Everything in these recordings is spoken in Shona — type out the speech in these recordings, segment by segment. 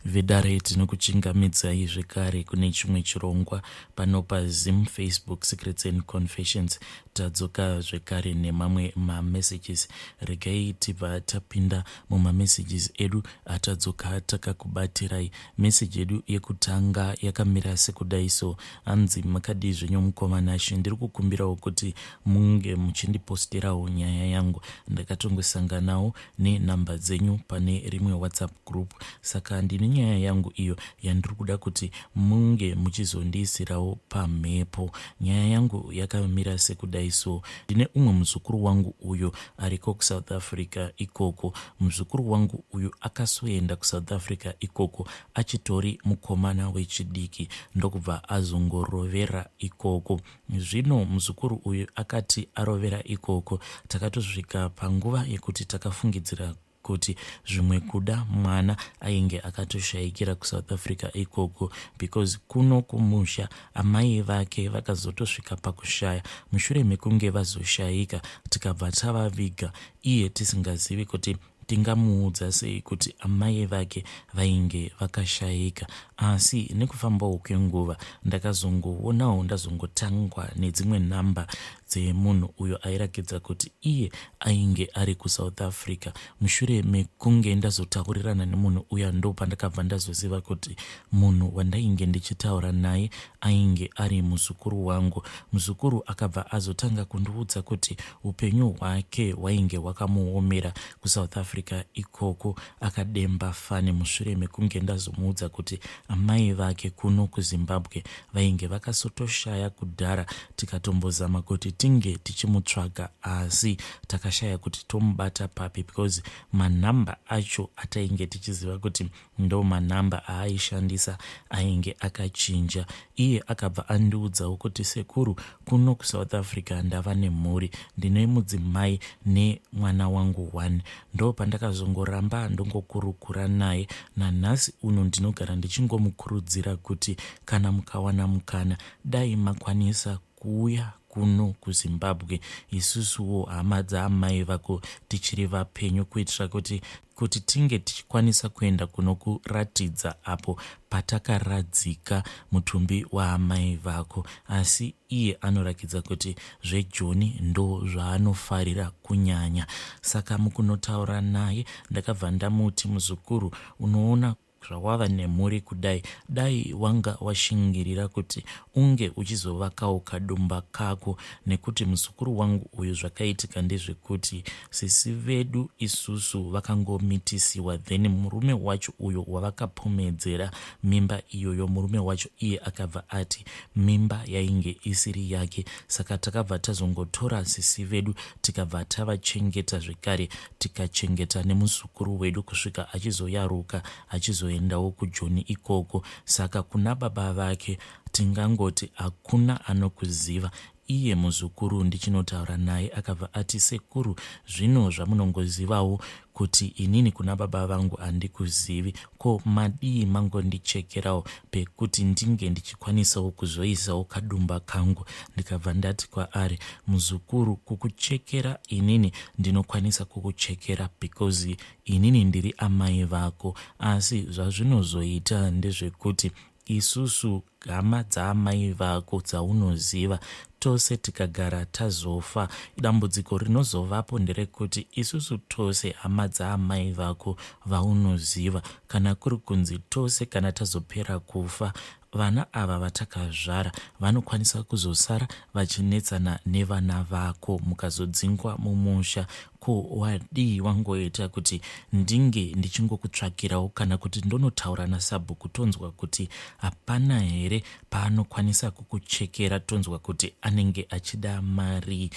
Vedare tinokuchingamidzai zvekare kune chimwe chirongwa pano paZim Facebook Secrets and Confessions. Tadzoka zvekare nemamwe mamessages. Regai tibva tapinda mumamessages edu atadzoka takakubatirai. Message yedu yekutanga yakamira sekudai so. Hanzi makadii zvenyu mukoma Nashe, ndiri kukumbirawo kuti munge muchindiposterawo nyaya yangu. Ndakatongosanganawo nenumber dzenyu pane rimwe WhatsApp group saka ndine nyaya yangu iyo yandiri kuda kuti munge muchizondiisirawo pamhepo. Nyaya yangu yakamira sekudai so. Ndine umwe muzukuru wangu uyo ariko kuSouth Africa ikoko. Muzukuru wangu uyu akasoenda kuSouth Africa ikoko achitori mukomana wechidiki ndokubva azongorovera ikoko. Zvino muzukuru uyu akati arovera ikoko takatosvika panguva yekuti takafungidzira kuti zvimwe kuda mwana ainge akatoshaikira kuSouth Africa ikoko because kuno kumusha amai vake vakazotosvika pakushaya mushure mekunge vazoshaika tikabva tavaviga iye tisingazivi kuti tingamuudza sei kuti amai vake vainge vakashaika. Asi nekufambawo kwenguva ndakazongoonawo ndazongotangwa nedzimwe nhamba dzemunhu uyo airakidza kuti iye ainge ari kuSouth Africa. Mushure mekunge ndazotaurirana nemunhu uya ndopandakabva ndazoziva kuti munhu wandainge ndichitaura naye ainge ari muzukuru wangu. Muzukuru akabva azotanga kundiudza kuti upenyu hwake hwainge hwakamuomera kuSouth Africa ikoko. Akademba fani mushure mekunge ndazomuudza kuti amai vake kuno kuZimbabwe vainge vakasotoshaya kudhara tikatombozama kuti tinge tichimutsvaga asi takashaya kuti tomubata papi because manhamba acho atainge tichiziva kuti ndomanhamba aaishandisa ainge akachinja. Iye akabva andiudzawo kuti sekuru kuno kuSouth Africa ndava nemhuri ndine mudzimai nemwana wangu one. Ndopandakazongoramba ndongokurukura naye nanhasi uno ndinogara ndichingomukurudzira kuti kana mukawana mukana dai makwanisa kuuya kuno kuZimbabwe isusuwo hama dzaamai vako tichiri vapenyu kuitira kuti kuti tinge tichikwanisa kuenda kunokuratidza apo patakaradzika mutumbi waamai vako. Asi iye anorakidza kuti zvejoni ndo zvaanofarira kunyanya. Saka mukunotaura naye ndakabva ndamuti muzukuru unoona Zvawava nemhuri kudai dai wanga washingirira kuti unge uchizovakawo kadumba kako nekuti muzukuru wangu uyu zvakaitika ndezvekuti sisi vedu isusu vakangomitisiwa then murume wacho uyo wavakapomedzera mimba iyoyo murume wacho iye akabva ati mimba yainge isiri yake saka takabva tazongotora sisi vedu tikabva tavachengeta zvekare tikachengeta nemuzukuru wedu kusvika achizoyaruka achizoendawo kujoni ikoko saka kuna baba vake tingangoti hakuna anokuziva iye muzukuru ndichinotaura naye akabva ati sekuru zvino zvamunongozivawo kuti inini kuna baba vangu handikuzivi ko madii mangondichekerawo pekuti ndinge ndichikwanisawo kuzoisawo kadumba kangu ndikabva ndati kwaari muzukuru kukuchekera inini ndinokwanisa kukuchekera because inini ndiri amai vako asi zvazvinozoita ndezvekuti isusu hama dzaamai vako dzaunoziva tose tikagara tazofa dambudziko rinozovapo nderekuti isusu tose hama dzaamai vako vaunoziva kana kuri kunzi tose kana tazopera kufa vana ava vatakazvara vanokwanisa kuzosara vachinetsana nevana vako mukazodzingwa mumusha ko wadii wangoita kuti ndinge ndichingokutsvakirawo kana kuti ndonotaura nasabhuku tonzwa kuti hapana here paanokwanisa kukuchekera tonzwa kuti anenge achida marii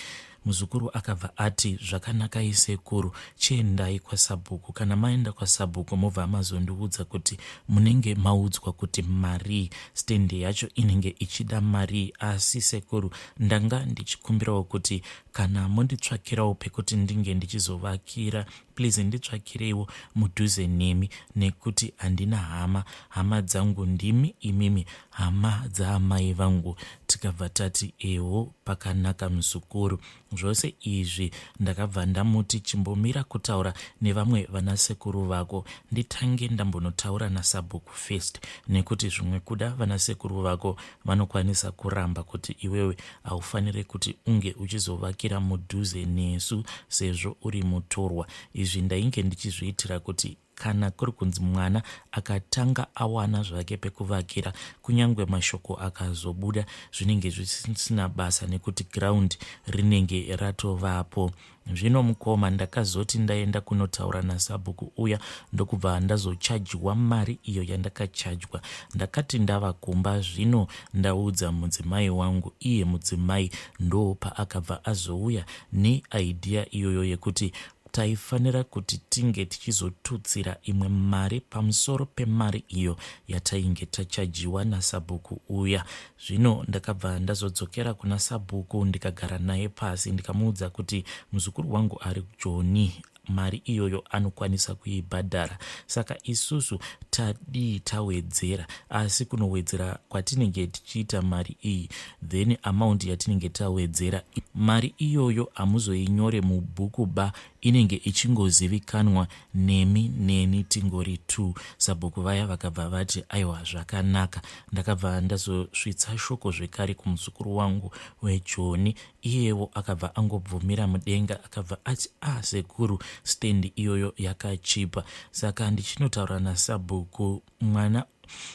Muzukuru akabva ati, Zvakanakai sekuru, chiendai kwasabhuku. Kana maenda kwasabhuku mobva mazondiudza kuti munenge maudzwa kuti marii. Stand yacho inenge ichida marii. Asi sekuru ndanga ndichikumbirawo kuti kana monditsvakirawo pekuti ndinge ndichizovakira. Please nditsvakireiwo mudhuze nemi nekuti handina hama. Hama dzangu ndimi imimi, hama dzaamai vangu. Tikabva tati eho, pakanaka muzukuru. Zvose izvi ndakabva ndamuti chimbomira kutaura nevamwe vanasekuru vako, nditange ndambonotaura nasabhuku first, nekuti zvimwe kuda vanasekuru vako vanokwanisa kuramba kuti iwewe haufanire kuti unge uchizovakira mudhuze nesu sezvo uri mutorwa. Izvi ndainge ndichizviitira kuti kana kuri kunzi mwana akatanga awana zvake pekuvakira, kunyange mashoko akazobuda zvinenge zvisina basa nekuti ground rinenge ratovapo. Zvino mukoma, ndakazoti ndaenda kunotaura nasabhuku uya ndokubva ndazochajwa mari iyo yandakachajwa. Ndakati ndava kumba zvino ndaudza mudzimai wangu, iye mudzimai ndopaakabva azouya neidea iyoyo yekuti taifanira kuti tinge tichizotutsira imwe mari pamusoro pemari iyo yatainge tachajiwa nasabhuku uya. Zvino ndakabva ndazodzokera kuna sabhuku ndikagara naye pasi ndikamuudza kuti muzukuru wangu ari Joni, mari iyoyo anokwanisa kuibhadhara, saka isusu tadii tawedzera, asi kunowedzera kwatinenge tichiita mari iyi, then amount yatinenge tawedzera mari iyoyo hamuzoinyore mubhuku ba, inenge ichingozivikanwa nemi neni tingori two. Sabhuku vaya vakabva vati aiwa, zvakanaka. Ndakabva ndazosvitsa shoko zvekare kumuzukuru wangu weJoni, iyewo akabva angobvumira mudenga, akabva ati a ah, sekuru, stand iyoyo yakachipa. Saka ndichinotaura nasabhuku mwana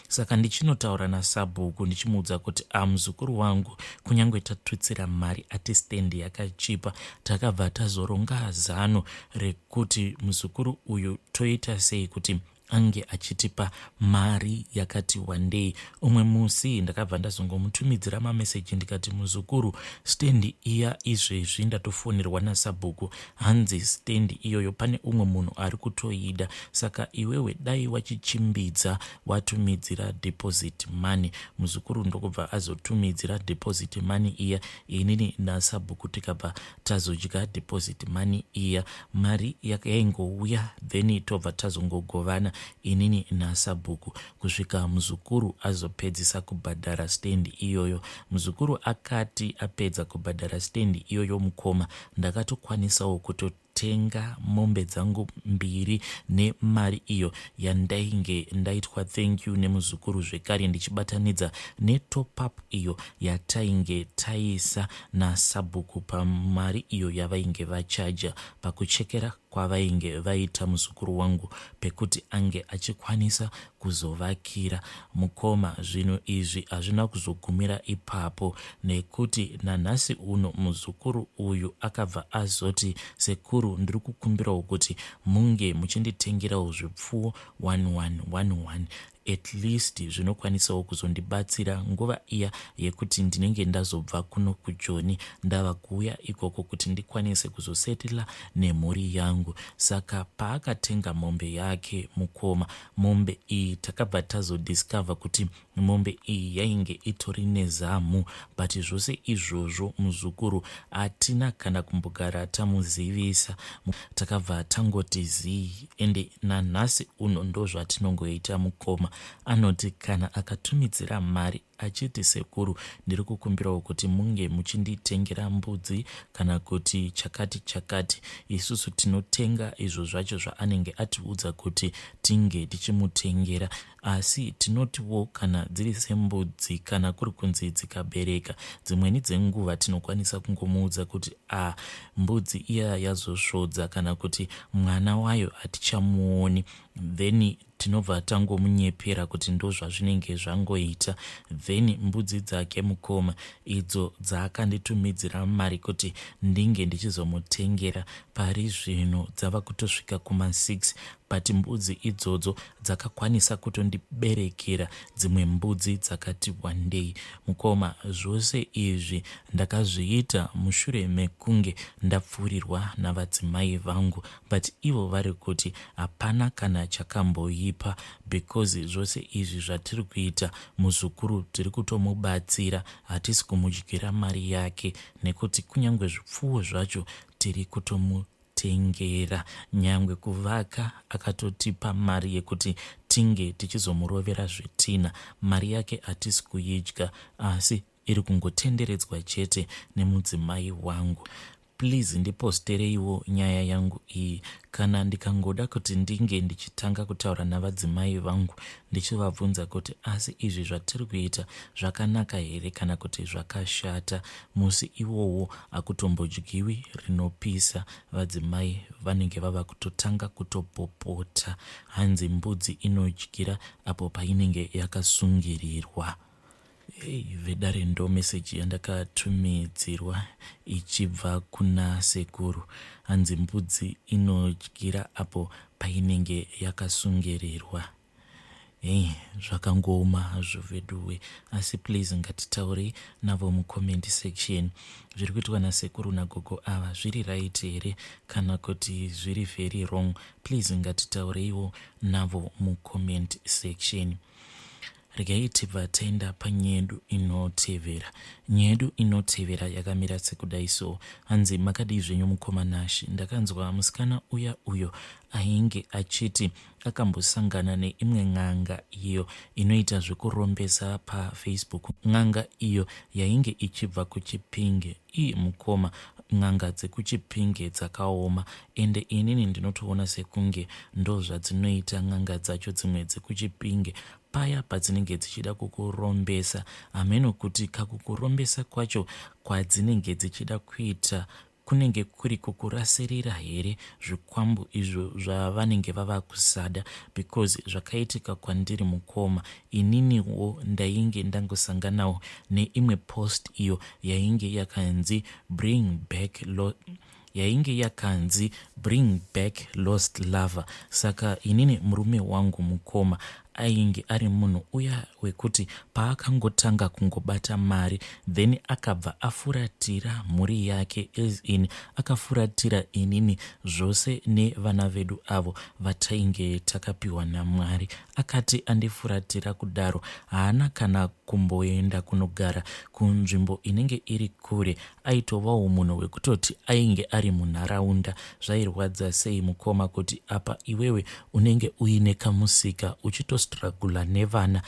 Saka ndichinotaura nasabhuku ndichimuudza kuti a ah, muzukuru wangu kunyange tatutsira mari ati stand yakachipa. Takabva tazoronga zano rekuti muzukuru uyu toita sei kuti ange achitipa mari yakati wandei. Umwe musi ndakabva ndazongomutumidzira mameseji ndikati muzukuru, stendi iya izvezvi ndatofonerwa nasabhuku, hanzi stendi iyoyo pane umwe munhu ari kutoida, saka iwewe dai wachichimbidza watumidzira deposit money. Muzukuru ndokubva azotumidzira deposit money iya, inini nasabhuku tikabva tazodya deposit money iya. Mari yaingouya then tobva tazongogovana inini nasabhuku kusvika muzukuru azopedzisa kubhadhara stand iyoyo. Muzukuru akati apedza kubhadhara stand iyoyo mukoma, ndakatokwanisawo kutotenga mombe dzangu mbiri nemari iyo yandainge ndaitwa thank you nemuzukuru, zvekare ndichibatanidza netop up iyo yatainge taisa nasabhuku pamari iyo yavainge vachaja pakuchekera kwavainge vaita muzukuru wangu pekuti ange achikwanisa kuzovakira. Mukoma, zvinhu izvi hazvina kuzogumira ipapo nekuti nanhasi uno muzukuru uyu akabva azoti sekuru, ndiri kukumbirawo kuti munge muchinditengerawo zvipfuwo 1111 at least zvinokwanisawo kuzondibatsira nguva iya yekuti ndinenge ndazobva kuno kuJoni ndava kuuya ikoko kuti ndikwanise kuzosetila nemhuri yangu. Saka paakatenga mombe yake mukoma, mombe iyi takabva tazodiscover kuti mombe iyi yainge itori nezamu, but zvose izvozvo muzukuru hatina kana kumbogara tamuzivisa, takabva tangoti zii. Ende nanhasi uno ndozvatinongoita mukoma. Anoti kana akatumidzira mari achiti sekuru, ndiri kukumbirawo kuti munge muchinditengera mbudzi kana kuti chakati chakati, isusu tinotenga izvo zvacho zvaanenge atiudza kuti tinge tichimutengera. Asi tinotiwo kana dziri sembudzi, kana kuri kunzi dzikabereka, dzimweni dzenguva tinokwanisa kungomuudza kuti a ah, mbudzi iya yazosvodza kana kuti mwana wayo hatichamuoni, then tinobva tangomunyepera kuti ndozvazvinenge zvangoita. Then mbudzi dzake mukoma idzo dzaakanditumidzira mari kuti ndinge ndichizomutengera, pari zvino dzava kutosvika kuma6, but mbudzi idzodzo dzakakwanisa kutondiberekera dzimwe mbudzi dzakati wandei. Mukoma, zvose izvi ndakazviita mushure mekunge ndapfuurirwa navadzimai vangu, but ivo vari kuti hapana kana chakamboipa because zvose izvi zvatiri kuita muzukuru tiri kutomubatsira, hatisi kumudyira mari yake nekuti kunyange zvipfuwo zvacho tiri kutomu. akatitengera nyangwe kuvaka akatotipa mari yekuti tinge tichizomurovera zvitina. Mari yake hatisi kuidya asi iri kungotenderedzwa chete nemudzimai wangu. Please ndipostereiwo nyaya yangu iyi. Kana ndikangoda kuti ndinge ndichitanga kutaura navadzimai vangu ndichivabvunza kuti asi izvi zvatiri kuita zvakanaka here kana kuti zvakashata, musi iwowo hakutombodyiwi rinopisa. Vadzimai vanenge vava kutotanga kutopopota. Hanzi mbudzi inodyira apo painenge yakasungirirwa. Hey, vedare ndo meseji yandakatumidzirwa ichibva kuna sekuru. Hanzi mbudzi inodyira apo painenge yakasungirirwa. Hey, zvakangooma hazvo veduwe, asi please ngatitaurei navo mucomment section. Zviri kuitwa nasekuru nagogo ava zviri right here kana kuti zviri very wrong? Please ngatitaureiwo navo mucomment section. Regai tibva taenda panyedu inotevera. Nyedu inotevera yakamira sekudai so. Hanzi makadii zvenyu mukoma Nash. Ndakanzwa musikana uya uyo ainge achiti akambosangana neimwe n'anga iyo inoita zvekurombesa paFacebook. N'anga iyo yainge ichibva kuChipinge. Ii mukoma, n'anga dzekuChipinge dzakaoma ende inini ndinotoona sekunge ndozvadzinoita n'anga dzacho dzimwe dzekuChipinge paya padzinenge dzichida kukurombesa hameno kuti kakukurombesa kwacho kwadzinenge dzichida kuita kunenge kuri kukurasirira here zvikwambo izvo zvavanenge vava kusada because zvakaitika kwandiri mukoma ininiwo ndainge ndangosanganawo neimwe post iyo yainge yakanzi bring back lo yainge yakanzi bring back lost lover saka inini murume wangu mukoma ainge ari munhu uya wekuti paakangotanga kungobata mari then akabva afuratira mhuri yake as in akafuratira inini zvose nevana vedu avo vatainge takapiwa naMwari. Akati andifuratira kudaro haana kana kumboenda kunogara kunzvimbo inenge iri kure aitovawo munhu wekutoti ainge ari munharaunda. Zvairwadza sei mukoma kuti apa iwewe unenge uine kamusika uchitostrugula nevana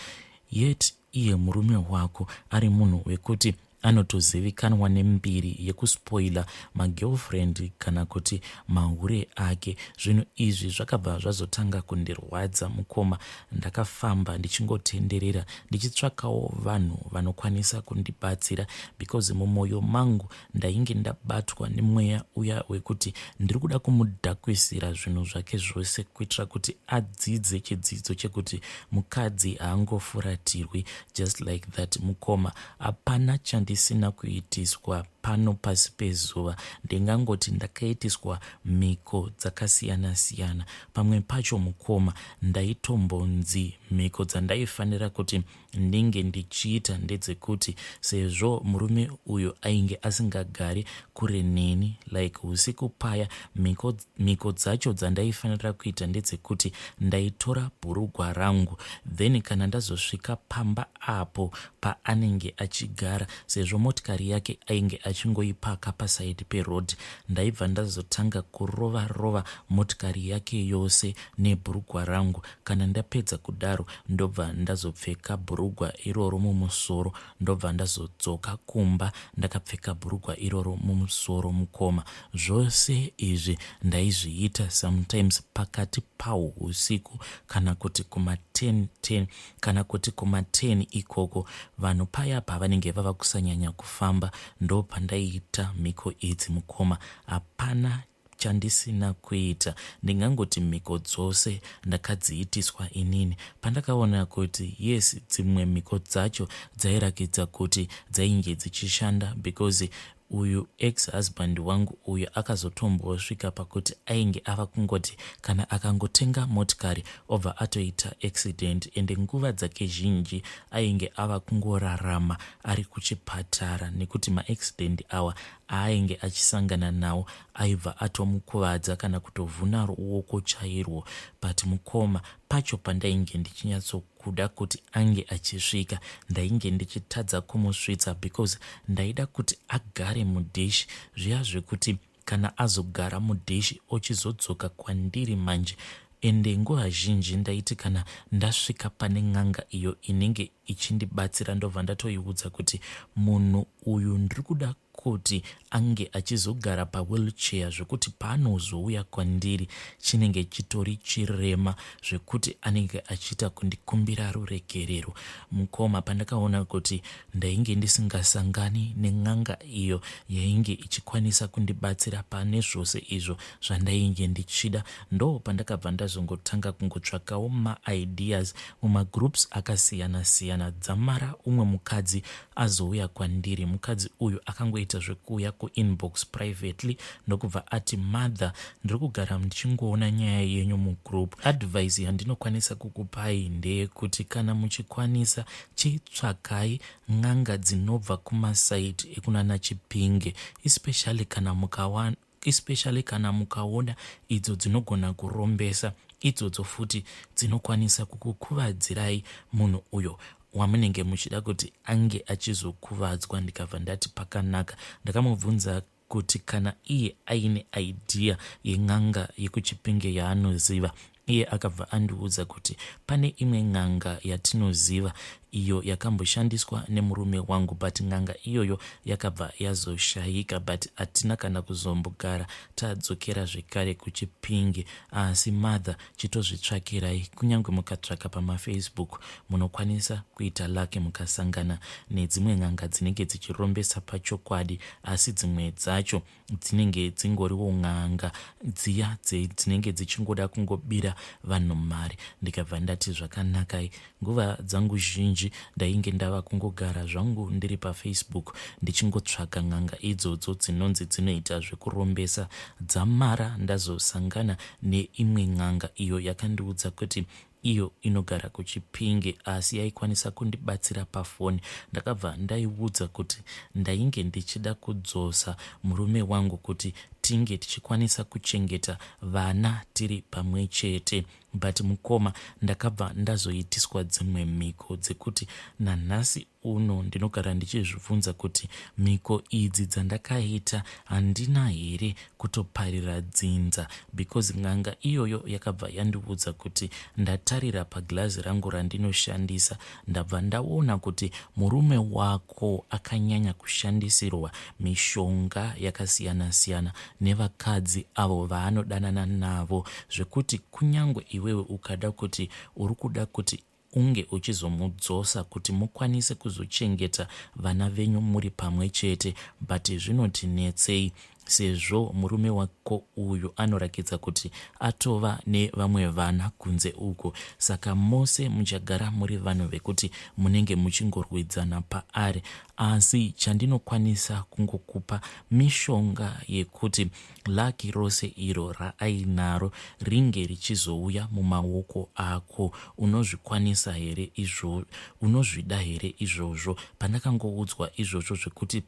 yet iye murume wako ari munhu wekuti anotozivikanwa nembiri yekuspoila magirlfriend kana kuti mahure ake. Zvinhu izvi zvakabva zvazotanga kundirwadza mukoma. Ndakafamba ndichingotenderera ndichitsvakawo vanhu vanokwanisa kundibatsira because mumoyo mangu ndainge ndabatwa nemweya uya wekuti ndiri kuda kumudhakwisira zvinhu zvake zvose kuitira kuti adzidze chidzidzo chekuti mukadzi haangofuratirwi just like that. Mukoma, hapana chandisina kuitiswa pano pasi pezuva. Ndingangoti ndakaitiswa mhiko dzakasiyana siyana. Pamwe pacho mukoma ndaitombonzi mhiko dzandaifanira kuti ndinge ndichiita ndedzekuti sezvo murume uyu ainge asingagari kure neni like usiku paya mhiko, mhiko dzacho dzandaifanira kuita ndedzekuti ndaitora bhurugwa rangu then kana ndazosvika pamba apo paanenge achigara sezvo motikari yake ainge achingoipaka pasaidi peroad ndaibva ndazotanga kurova rova motikari yake yose nebhurugwa rangu. Kana ndapedza kudaro ndobva ndazopfeka bhurugwa iroro mumusoro ndobva ndazodzoka kumba ndakapfeka bhurugwa iroro mumusoro mukoma. Zvose izvi ndaizviita sometimes pakati pahwo usiku kana kuti kuma 10 10 kana kuti kuma 10 ikoko vanhu paya pavanenge vava kusanyanya kufamba ndopandaiita mhiko idzi mukoma. Hapana chandisina kuita, ndingangoti mhiko dzose ndakadziitiswa inini. Pandakaona kuti yes dzimwe mhiko dzacho dzairakidza kuti dzainge dzichishanda because uyu ex husband wangu uyu akazotombosvika pakuti ainge ava kungoti kana akangotenga motikari obva atoita accident ende nguva dzake zhinji ainge ava kungorarama ari kuchipatara nekuti maaccident awa aainge achisangana nawo aibva atomukuvadza kana kutovhuna ruoko chairwo. But mukoma pacho pandainge ndichinyatsokuda kuti ange achisvika ndainge ndichitadza kumusvitsa because ndaida kuti agare mudish zviya zvekuti kana azogara mudhishi ochizodzoka kwandiri manje ende nguva zhinji ndaiti kana ndasvika pane n'anga iyo inenge ichindibatsira ndobva ndatoiudza kuti munhu uyu ndiri kuda kuti ange achizogara pawheelchair zvekuti paanozouya kwandiri chinenge chitori chirema zvekuti anenge achiita kundikumbira ruregerero. Mukoma pandakaona kuti ndainge ndisingasangani nen'anga iyo yainge ichikwanisa kundibatsira pane zvose izvo zvandainge ndichida ndo pandakabva ndazongotanga kungotsvakawo maideas mumagroups akasiyana siyana dzamara umwe mukadzi azouya kwandiri. Mukadzi uyu akangoita zvekuuya kuinbox privately ndokubva ati mother ndiri kugara ndichingoona nyaya yenyu mugroup. Advice yandinokwanisa kukupai ndeyekuti kana muchikwanisa chitsvakai n'anga dzinobva kumasaidi ekunana Chipinge especially kana mukawana especially kana mukaona idzo dzinogona kurombesa idzodzo futi dzinokwanisa kukukuvadzirai munhu uyo wamunenge muchida kuti ange achizokuvadzwa ndikabva ndati pakanaka ndakamubvunza kuti kana iye aine idea yen'anga yekuchipinge yaanoziva iye akabva andiudza kuti pane imwe n'anga yatinoziva iyo yakamboshandiswa nemurume wangu but n'anga iyoyo yakabva yazoshayika but hatina kana kuzombogara tadzokera zvekare kuchipinge asi mother chitozvitsvakirai kunyange mukatsvaka pamafacebook munokwanisa kuita lucky mukasangana nedzimwe n'anga dzinenge dzichirombesa pachokwadi asi dzimwe dzacho dzinenge dzingoriwo n'anga dziya dzinenge dzichingoda kungobira vanhu mari ndikabva ndati zvakanakai nguva dzangu zhinji ndainge ndava kungogara zvangu ndiri pafacebook ndichingotsvaga n'anga idzodzo dzinonzi dzinoita zvekurombesa dzamara ndazosangana neimwe n'anga iyo yakandiudza kuti iyo inogara kuchipinge asi yaikwanisa kundibatsira pafoni ndakabva ndaiudza kuti ndainge ndichida kudzosa murume wangu kuti tinge tichikwanisa kuchengeta vana tiri pamwe chete but mukoma ndakabva ndazoitiswa dzimwe mhiko dzekuti nanhasi uno ndinogara ndichizvibvunza kuti mhiko idzi dzandakaita handina here kutoparira dzinza because n'anga iyoyo yakabva yandiudza kuti ndatarira paglazi rangu randinoshandisa ndabva ndaona kuti murume wako akanyanya kushandisirwa mishonga yakasiyana siyana nevakadzi avo vaanodanana navo zvekuti kunyange iwewe ukada kuti uri kuda kuti unge uchizomudzosa kuti mukwanise kuzochengeta vana venyu muri pamwe chete but zvinoti netsei sezvo murume wako uyu anorakidza kuti atova nevamwe vana kunze uko saka mose muchagara muri vanhu vekuti munenge muchingorwidzana paari asi chandinokwanisa kungokupa mishonga yekuti Lucky rose iro raainaro ringe richizouya mumaoko ako. Unozvikwanisa here izvo? Unozvida here izvozvo? Pandakangoudzwa izvozvo zvekuti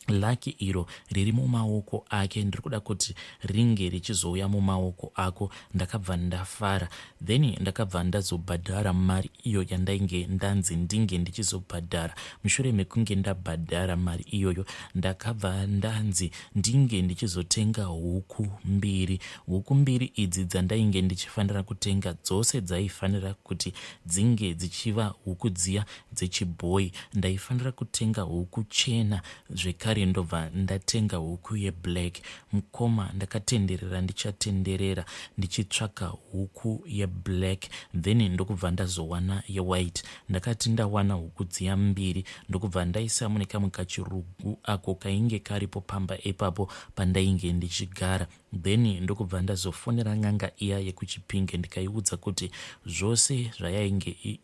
lucky iro riri mumaoko ake ndiri kuda kuti ringe richizouya mumaoko ako ndakabva ndafara then ndakabva ndazobhadhara mari iyo yandainge ndanzi ndinge ndichizobhadhara mushure mekunge ndabhadhara mari iyoyo ndakabva ndanzi ndinge ndichizotenga huku mbiri huku mbiri idzi dzandainge ndichifanira kutenga dzose dzaifanira kuti dzinge dzichiva huku dziya dzechibhoyi ndaifanira kutenga huku chena zvekare ndobva ndatenga huku yeblack mukoma ndakatenderera ndichatenderera ndichitsvaka huku yeblack then ndokubva ndazowana yewhite ndakati ndawana huku dziya mbiri ndokubva ndaisa mune kamwe kachirugu ako kainge karipo pamba ipapo pandainge ndichigara then ndokubva ndazofonera n'anga iya yekuchipinge ndikaiudza kuti zvose zvayainge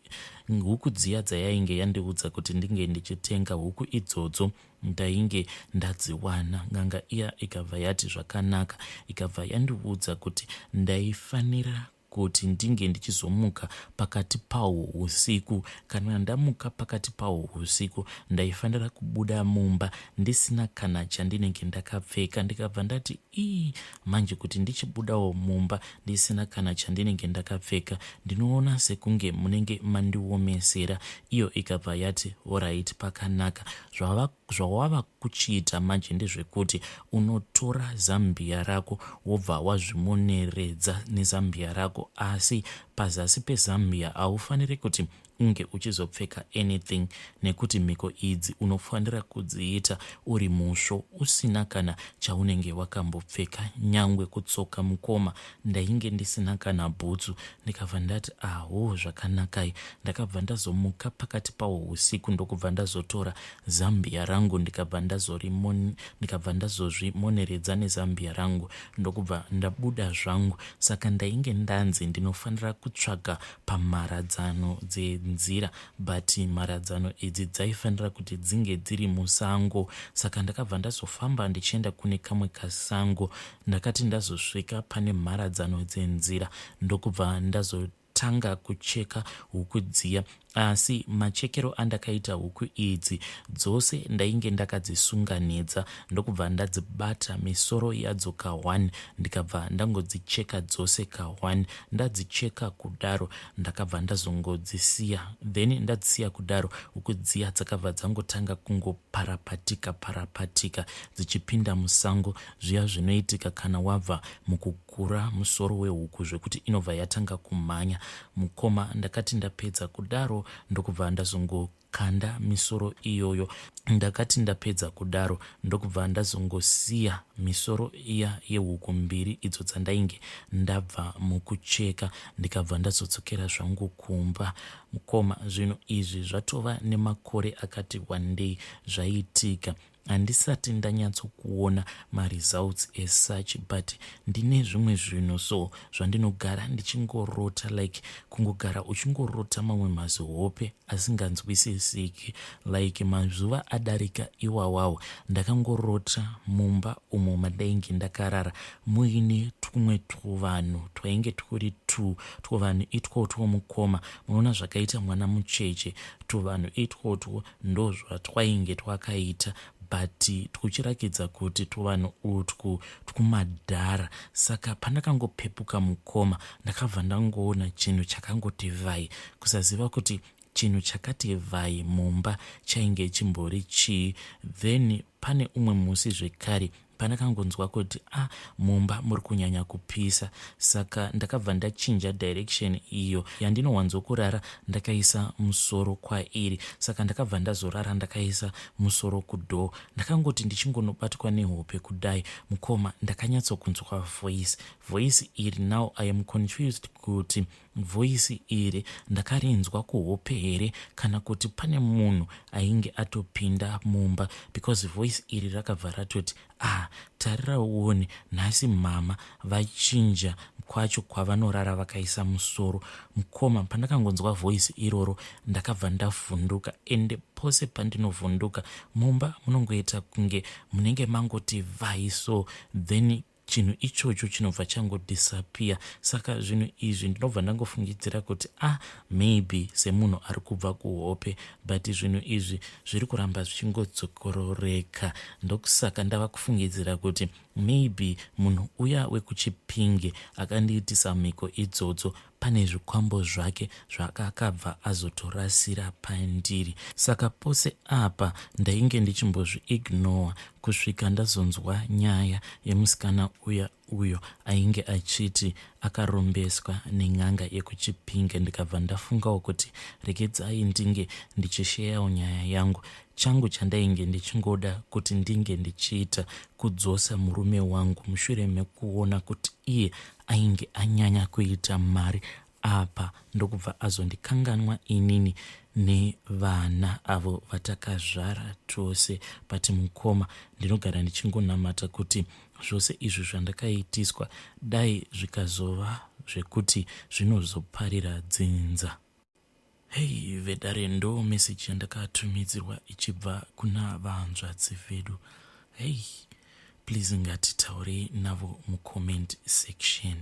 huku dziya dzayainge yandiudza kuti ndinge ndichitenga huku idzodzo ndainge ndadziwana n'anga iya ikabva yati zvakanaka ikabva yandiudza kuti ndaifanira kuti ndinge ndichizomuka pakati pahwo husiku. Kana ndamuka pakati pahwo husiku ndaifanira kubuda mumba ndisina kana chandinenge ndakapfeka. Ndikabva ndati ii manje kuti ndichibudawo mumba ndisina kana chandinenge ndakapfeka ndinoona sekunge munenge mandiomesera. Iyo ikabva yati horait pakanaka zvawava kuchiita manje ndezvekuti unotora zambia rako wobva wazvimoneredza nezambia rako asi pazasi pezambia haufaniri kuti unge uchizopfeka anything nekuti mhiko idzi unofanira kudziita uri musvo usina kana chaunenge wakambopfeka nyangwe kutsoka mukoma ndainge ndisina kana bhutsu ndikabva ndati aho zvakanakai ndakabva ndazomuka pakati pawo usiku ndokubva ndazotora zambia rangu ndikabva ndikabva ndazozvimoneredza nezambia rangu ndokubva ndabuda zvangu saka ndainge ndanzi ndinofanira kutsvaga pamharadzano dzenzira but mharadzano idzi dzaifanira kuti dzinge dziri musango saka ndakabva ndazofamba ndichienda kune kamwe kasango ndakati ndazosvika pane mharadzano dzenzira ndokubva ndazotanga kucheka huku dziya asi machekero andakaita huku idzi dzose ndainge ndakadzisunganidza ndokubva ndadzibata misoro yadzo ka1 ndikabva ndangodzicheka dzose ka1 ndadzicheka kudaro ndakabva ndazongodzisiya then ndadzisiya kudaro huku dziya dzakabva dzangotanga kungoparapatika parapatika dzichipinda musango zviya zvinoitika kana wabva mukugura musoro wehuku zvekuti inobva yatanga kumhanya mukoma ndakati ndapedza kudaro ndokubva ndazongokanda misoro iyoyo ndakati ndapedza kudaro ndokubva ndazongosiya misoro iya yehuku mbiri idzo dzandainge ndabva mukucheka ndikabva ndazodzokera zvangu kumba mukoma zvinhu izvi zvatova nemakore akati wandei zvaitika handisati ndanyatsokuona maresults as such but ndine zvimwe zvinhu so zvandinogara ndichingorota like kungogara uchingorota mamwe mazihope asinganzwisisiki like mazuva adarika iwawawo ndakangorota mumba umo mandainge ndakarara muine twumwe twuvanhu twainge twuri tu twuvanhu itwotwo mukoma munoona zvakaita mwana mucheche twuvanhu itwotwo ndozvatwainge twakaita but twuchirakidza kuti twuvanhu utwu twumadhara saka pandakangopepuka mukoma ndakabva ndangoona chinhu chakangoti vhai kusaziva kuti chinhu chakati vhai mumba chainge chimbori chii then pane umwe musi zvekare pandakangonzwa kuti a ah, mumba muri kunyanya kupisa saka ndakabva ndachinja direction iyo yandinowanzokurara ndakaisa musoro kwairi saka ndakabva ndazorara ndakaisa musoro kudoor ndakangoti ndichingonobatwa nehope kudai mukoma ndakanyatsokunzwa voice voice iri now I am confused kuti voice iri ndakarinzwa kuhope here kana kuti pane munhu ainge atopinda mumba because voice iri rakabva ratoti ah tarira uone nhasi mama vachinja kwacho kwavanorara vakaisa musoro mukoma pandakangonzwa voice iroro ndakabva ndavhunduka ende pose pandinovhunduka mumba munongoita kunge munenge mangoti vhai so then chinhu ichocho chinobva changodisappear saka zvinhu izvi ndinobva ndangofungidzira kuti ah maybe semunhu ari kubva kuhope but zvinhu izvi zviri kuramba zvichingodzokororeka ndokusaka ndava kufungidzira kuti maybe munhu uya wekuchipinge akandiitisa mhiko idzodzo pane zvikwambo zvake zvaakabva azotorasira pandiri saka pose apa ndainge ndichimbozviignore kusvika ndazonzwa nyaya yemusikana uya uyo ainge achiti akarombeswa nen'anga yekuchipinge ndikabva ndafungawo kuti regedzai ndinge ndichisheyawo nyaya yangu changu chandainge ndichingoda kuti ndinge ndichiita kudzosa murume wangu mushure mekuona kuti iye ainge anyanya kuita mari apa ndokubva azondikanganwa inini nevana avo vatakazvara tose but mukoma ndinogara ndichingonamata kuti zvose izvi zvandakaitiswa dai zvikazova zvekuti zvinozoparira dzinza hei vedare ndo meseji yandakatumidzirwa ichibva kuna vahanzvadzi vedu hei please ngatitaurei navo mucomment section.